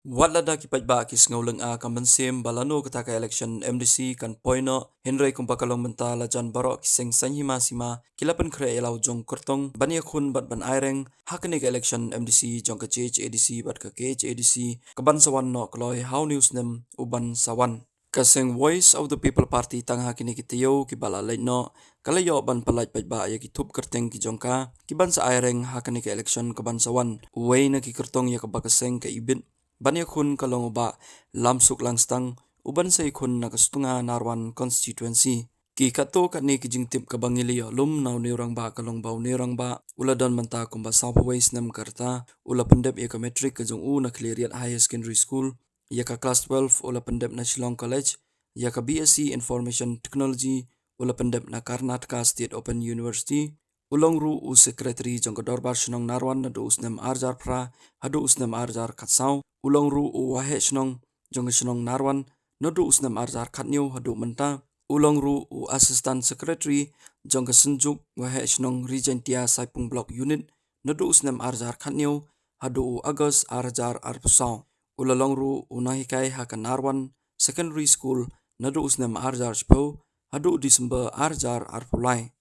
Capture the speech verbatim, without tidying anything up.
Wat lada ki paidbah ki sngewlynga ka mynsiem ba lano kata ka election M D C kan poi noh, hynrei kumba ka long mynta, la jan baroh ki seng saiñ hima sima ki la pynkhreh ïa la u jong kyrtong ban ïakhun bad ban aireng ha kane ka election M D C jong ka J H A D C bad ka K H A D C ka ban sa wan noh kloi ha une u snem u ban sa wan. Ka seng Voice of the People Party tang ha kine ki taïew kiba la leit noh ka la ïoh ban pyllait paidbah ïa ki thup kyrteng ki jong ka ki ban sa aireng ha kane ka election ka ban sa wan. Uwei na ki kyrtong ïa kaba ka seng ka ibit ban ïakhun ka long u Bah Lamsuk Langstang, u ban sa ïakhun na ka Sutnga Narwan constituency. Ki katto katne ki jingtip kaba ngi la ïoh lum na une u rangbah ka long ba une u rangbah u la don mynta kumba sawphew wei snem ka rta, u la pyndep ïa ka matric ka jong u na Khliehriat Higher Secondary School, ïa ka class twelve u la pyndep na Shillong College, ïa ka B S C Information Technology u la pyndep na Karnataka State Open University. U long ruh u secretary jong ka Dorbar Shnong Narwan naduh u snem ar hajar phra haduh u snem ar hajar khatsaw. U long ruh u Waheh Shnong jong ka Shnong Narwan naduh u snem ar hajar khathynñiew haduh mynta. U long ruh u assistant secretary jong ka Synjuk Waheh Shnong Ri Jaintia Saipung Block Unit naduh u snem ar hajar khathynñiew haduh u August ar hajar arphew saw. U la long ruh u nonghikai ha ka Narwan Secondary School naduh u snem ar hajar shiphew haduh u December ar hajar arphew lai.